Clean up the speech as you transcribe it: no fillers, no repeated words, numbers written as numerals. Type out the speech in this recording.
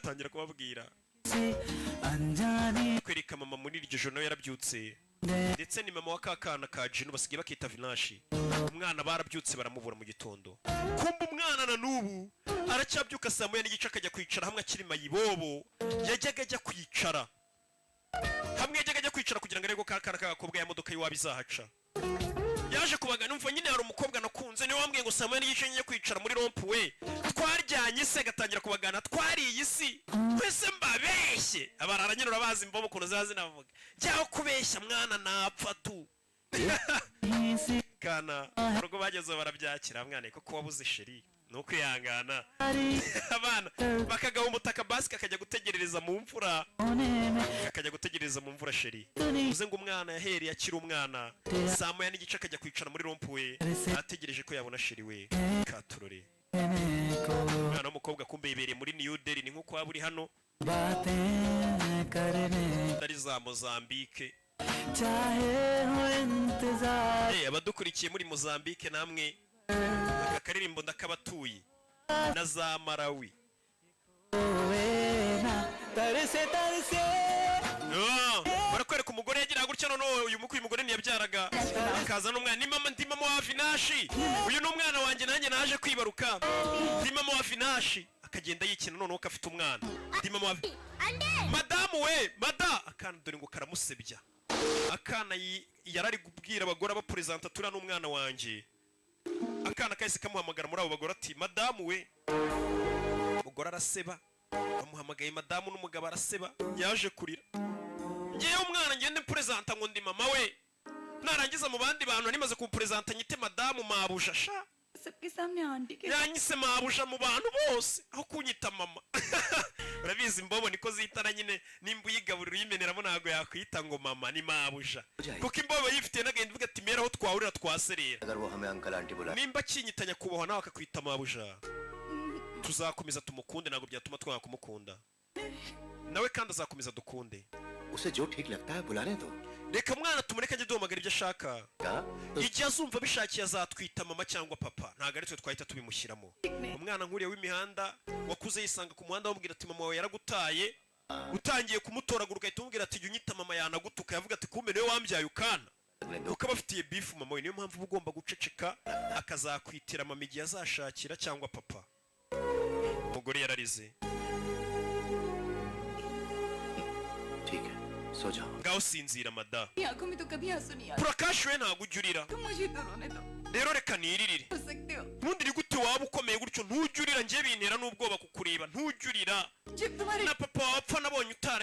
Atangira kubabwira. सी अनजानी Kwereka mama muri iryo joro nawe yarabyutse, ndetse ni mama wa ka kana ka Jino basigaye bakita Vinashi. Umwana barabyutse baramubura mu gitondo. Kumva umwana na n'ubu aracyabyuka saa 1:30 akajya kwicara hamwe akiri mayibobo. Yajyaga ajya kwicara hamwe, yajyaga ajya kwicara kugira ngo arebe ko ka kana k'agakobwa ya modoka y'iwabo izahaca. Yaje kubagana: "Umva nyine, hari umukobwa nakunze, niwe wambwiye ngo saa 1:30 njye kwicara muri rond-point. Twaryanye se?" Agatangira kubagana: "Twariye isi twese, mbabeshye?" Abarara nyine, urabazi imbobo ukuntu ziba zinavuga. "Jyaho kubeshya mwana, napfa tu." सी Kana mu rugo bageze barabyakira: "Mwana, kuko wabuze chéri ni ukwihangana." Abana bakagaha umutaka basi, kakajya gutegerereza mu mvura, होने में kakajya gutegereza mu mvura chéri. Uze ngo umwana yahereye akiri umwana saa 1:30 akajya kwicara muri rond-point ategereje ko yabona chéri we. Katurore. को Umwana w'umukobwa kumbe yibereye muri New Delhi, ni nk'uko waba uri hano बातें करने ari za Mozambique. चाहे हो इंतजार Eh, abadukurikiye muri Mozambique namwe aka karirimbo ndakabatuye, na za Malawi. होए ना तरसे तरसे Ah, barakwereka umugore yagiraga gutya. Noneho uyu mukwe, uyu mugore ntiyabyaraga, akaza n'umwana: "Ni mama, ndi mama wa Vinashi, uyu ni umwana wanjye, nanjye naje kwibaruka, ndi mama wa Vinashi." Akagenda yikina noneho ko afite umwana: "Ndi mama wa madamu we mada." Akana dore ngo karamusebya. Akana yarari kubwira abagore abaperezanta: "Turiya ni umwana wanjye." Akana kahise kamuhamagara muri abo bagore ati: "Madamu we." Umugore araseba, bamuhamagaye madamu n'umugabo araseba. Yaje kurira: "Ngewe umwana ngende perezanta ngo ndi mama we, narangiza mu bandi bantu nimaze kumuperezanta nyite madamu mabuja sha?" सबके सामने आंटी के Yanyise mabuja mu bantu bose aho kunyita mama. Urabizi imbobo niko zitana nyine, nimba uyigaburira uyimeneramo ntabwo yakwita ngo mama, ni mabuja, kuko imbobo yifitiye n'agahinda ivuga ati: "Mera aho twahurira twaserera." अगर वो हमें uncle aunty बुलाए Nimba akinyita nyakubahwa nawe akakwita mabuja, tuzakomeza tumukunde, ntabwo byatuma twanga kumukunda nawe, kandi azakomeza dukunde. उसे जो ठीक लगता है बुलाने दो। Reka mwana tumureke ajye duhamagara ibyo ashaka. क्या तो Igihe azumva bishakiye azatwita mama cyangwa papa, ntabwo ari twe twahita tubimushyiramo. Umwana nk'uriya w'imihanda wakuze yisanga ku muhanda, bamubwira ati: "Mama wawe yaragutaye," utangiye kumutoragura ugahita umubwira ati: "Jya unyita mama," yanagutuka, yavuga ati: "Kumbe niwe wambyaye ukana," kuko aba afitiye beef mama we. Niyo mpamvu uba ugomba guceceka, akazakwitira mama igihe azashakira cyangwa papa. Umugore yararize. ठीक है, सो जाओ। Ngaho sinzira mada. आंखों में तो कभी आंसू नहीं आता। Prakash we ntabwo ujya urira. तुम मुझे तो रोने दो। Rero reka niririre. हो सकते हो। Ubundi ni gute waba ukomeye gutyo ntujya urira? Njye bintera n'ubwoba kukureba ntujya urira. जब तुम्हारे Na papa wawe apfa nabonye utararize.